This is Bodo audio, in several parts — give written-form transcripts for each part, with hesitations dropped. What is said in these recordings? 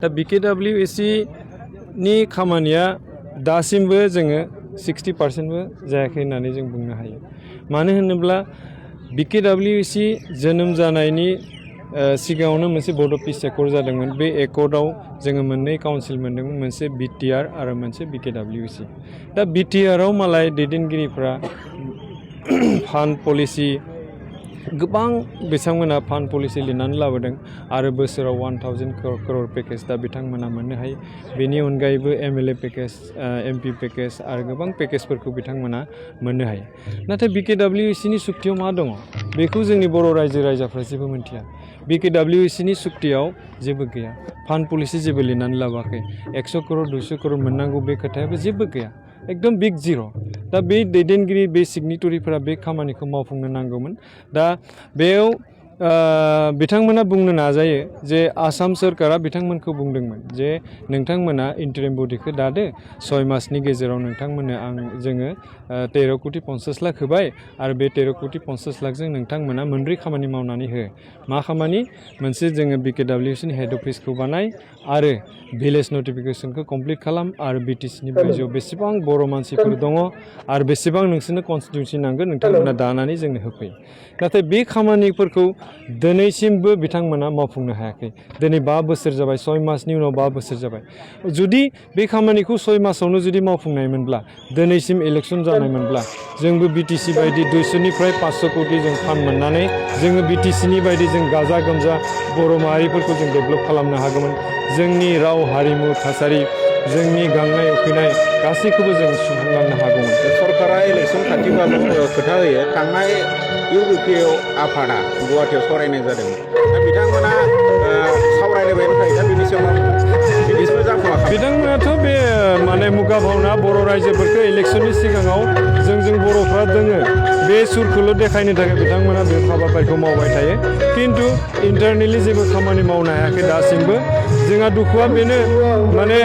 दा BKWSC नि खामानिया दासिमबो जोङो 60%बो जायाखै होननानै जों बुंनो हायो। मानो होनोब्ला BKWSC जोनोम जानायनि सिगाङावनो मोनसे बड' पिस एकर्ड जादोंमोन। बे एकर्डआव जोङो मोननै काउन्सिल मोनदोंमोन, मोनसे BTR आरो मोनसे BKWSC। दा BTRआव मालाय दैदेनगिरिफ्रा फान्ड पलिसि गोबां बिथांमोना फान्ड पलिसि लिरनानै लाबोदों आरो बोसोराव 1000 करोड़ पेकेज दा बिथांमोना मोननो हायो। बेनि अनगायैबो MLA पेकेज, MP पेकेज आरो गोबां पेकेजफोरखौ बिथांमोना मोननो हायो। नाथाय BKWSC नि सुक्तियाव मा दङ बेखौ जोंनि बर' रायजो राजाफ्रा जेबो मिन्थिया। BKWSC नि सुक्तियाव जेबो गैया, फान्ड पलिसि जेबो लिरनानै लाबोआखै। 100 करोड़ 200 करोड़ मोननांगौ बे खोथायाबो जेबो गैया, एकदम बिग जिर'। दा बे दैदेनगिरि, बे सिगनेटरिफोरा बे खामानिखौ मावफुंनो नांगौमोन। दा बेयाव बिथांमोना बुंनो नाजायो जे आसाम सोरखारा बिथांमोनखौ बुंदोंमोन जे नोंथांमोना इन्टारिम बडिखौ दादो, 6 मासनि गेजेराव नोंथांमोननो जोङो 13 कोटी 50 लाख होबाय आरो बे 13 कोटी 50 लाखजों नोंथांमोना मोनब्रै खामानि मावनानै हो। मा खामानि? मोनसे जोङो BKWSC नि हेड अफिसखौ बानाय आरो भिलेज नटिफिकेसनखौ कमप्लिट खालाम आरो BTC नि बायजोआव बेसेबां बर' मानसिफोर दङ आरो बेसेबां नोंसोरनो कनस्टिटिउन्सि नांगोन नोंथांमोना दानानै जोंनो होफै। नाथाय बे खामानिफोरखौ दिनैसिमबो बिथांमोना मावफुंनो हायाखै। दिनै 5 बोसोर जाबाय, 6 मासनि उनाव 5 बोसोर जाबाय। जुदि बे खामानिखौ 6 मासावनो जुदि मावफुंनायमोनब्ला, दिनैसिम इलेक्सन जानायमोनब्ला, जोंबो BTC बायदि 200 निफ्राय 500 कोटी जों फान्ड मोननानै जोङो BTC नि बायदि जों गाजा गोमजा बर' माहारिफोरखौ जों डेभेलप खालामनो हागौमोन। जोंनि राव हारिमु थासारि, जोंनि गांनाय उखैनाय गासैखौबो जों सुफुंलांनो हागौमोन। सरकारा इलेक्सन खाथिबाल' खोथा होयो। थांनाय UBP आफादा गुवाहाटीयाव सावरायनाय जादोंमोन। दा बिथांमोना सावरायलायबाय थायो। दा बिनि सायाव दिनैसिमबो जाफुङाखै। बिथांमोनाथ' बे माने मुगा भावना बर' रायजोफोरखौ इलेक्सननि सिगाङाव जों बर'फ्रा दोङो बे सुरखौल' देखायनो थाखाय बिथांमोना बे हाबाफारिखौ मावबाय थायो। खिन्थु इन्टारनेलि जेबो खामानि मावनो हायाखै दासिमबो। जोंहा दुखुआ बेनो, माने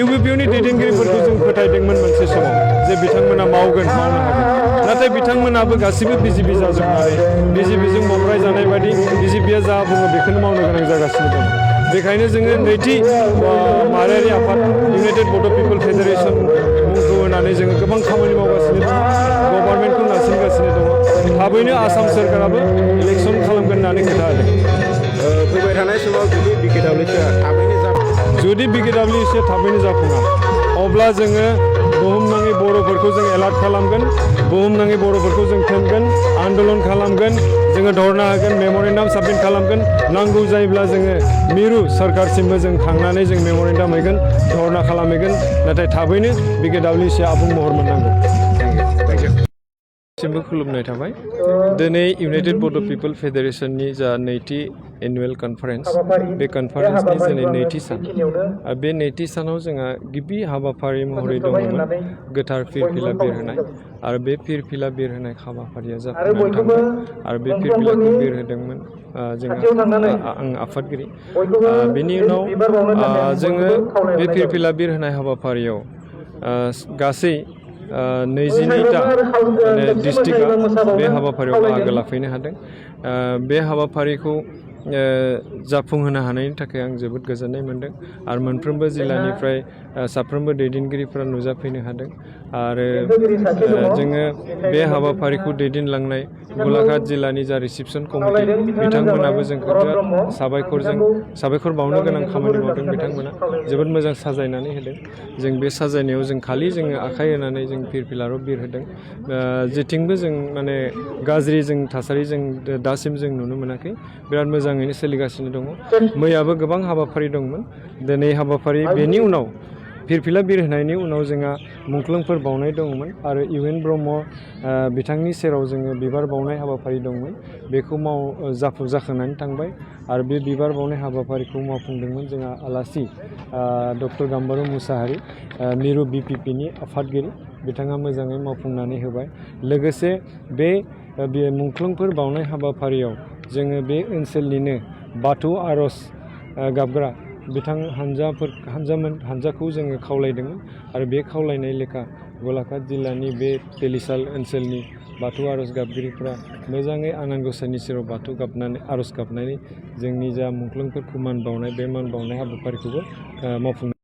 UBP नि दैदेनगिरिफोरखौ जों फोथायदोंमोन मोनसे समाव जे बिथांमोना मावगोन, मावनो हागोन। नाथाय बिथांमोनाबो गासिबो BJP जाजोबनानै BJPजों बमब्राय जानाय बायदि BJPया जा बुङो बेखौनो मावनो गोनां जागासिनो दं। बेखायनो जोङो नैथि माहारियारि आफाद इउनाइटेड बड' पिपल फेडारेसन मुंखौ होनानै जोङो गोबां खामानि मावगासिनो दं, गभर्नमेन्टखौ नारसिनगासिनो दङ। थाबैनो आसाम सोरखाराबो इलेक्सन खालामगोन होननानै खोथा होदों। फैबाय थानाय समाव जुदि BKWSC थाबैनो जाफुङा, अब्ला जोङो बुहुमनाङै बर'फोरखौ जों एलार्ट खालामगोन, बुहुमनाङै बर'फोरखौ जों थोनगोन, आन्दलन खालामगोन, जोङो धरना होगोन, मेम'रेन्डाम साबमिट खालामगोन। नांगौ जायोब्ला जोङो मिरु सरकारसिमबो जों थांनानै जों मेम'रेन्डाम हैगोन, धरना खालामहैगोन। नाथाय थाबैनो BKWSC आबुं महर मोननांगौ। सिमबो खुलुमनाय थाबाय। दिनै इउनाइटेड बड' पिपल फेडारेसननि जा नैथि एनुवेल कनफारेन्स, बे कनफारेन्सनि दिनै नैथि सान। आरो बे नैथि सानाव जोंहा गिबि हाबाफारि महरै दङमोन गोथार फिरफिला बिरहोनाय। आरो बे फिरफिला बिरहोनाय हाबाफारिया जाफुंनानै थांबाय। आरो बे फिरफिलाखौ बिरहोदोंमोन आं आफादगिरि। बेनि उनाव जोङो बे फिरफिला बिरहोनाय हाबाफारियाव गासै 22टा डिस्ट्रिक्टआ बे हाबाफारियाव बाहागो लाफैनो हादों। बे हाबाफारिखौ जाफुंहोनो हानायनि थाखाय आं जोबोद गोजोननाय मोनदों। आरो मोनफ्रोमबो जिल्लानिफ्राय साफ्रोमबो दैदेनगिरिफोरा नुजाफैनो हादों। आरो जोङो बे हाबाफारिखौ दैदेनलांनाय गलाघाट जिल्लानि जा रिसिपसन कमिटि, बिथांमोनाबो जोंखौ साबायखर बावनो गोनां खामानि मावदों। बिथांमोना जोबोद मोजां साजायनानै होदों। जों बे साजायनायाव जों खालि जोङो आखाइ होनानै जों फिरफिलार' बिरहोदों। जेथिंबो जों माने गाज्रि जों थासारि जों दासिम जों नुनो मोनाखै। बिराद मोजाङैनो सोलिगासिनो दङ। मैयाबो गोबां हाबाफारि दंमोन। दिनै हाबाफारि बेनि उनाव फिरफिला बिरहोनायनि उनाव जोंहा मुंख्लंफोर बावनाय दङमोन आरो UN ब्रह्म बिथांनि सेराव जोङो बिबार बावनाय हाबाफारि दंमोन। बेखौ जाखांनानै थांबाय। आरो बे बिबार बावनाय हाबाफारिखौ मावफुंदोंमोन जोंहा आलासि डक्टर गाम्बारु मुसाहारि, मिरु BPP नि आफादगिरि। बिथाङा मोजाङै मावफुंनानै होबाय। लोगोसे बे मुंख्लंफोर बावनाय हाबाफारियाव जोङो बे ओनसोलनिनो बाथौ आर'ज गाबग्रा बिथां हानजाखौ जोङो खावलायदोंमोन। आरो बे खावलायनाय लेखा गलाघाट जिल्लानि बे तेलिसाल ओनसोलनि बाथौ आर'ज गाबगिरिफ्रा मोजाङै आनान गसाइनि सेराव बाथौ गाबनानै आर'ज गाबनानै जोंनि जा मुंख्लंफोरखौ मान बावनाय बे मान बावनाय हाबाफारिखौबो मावफुंनो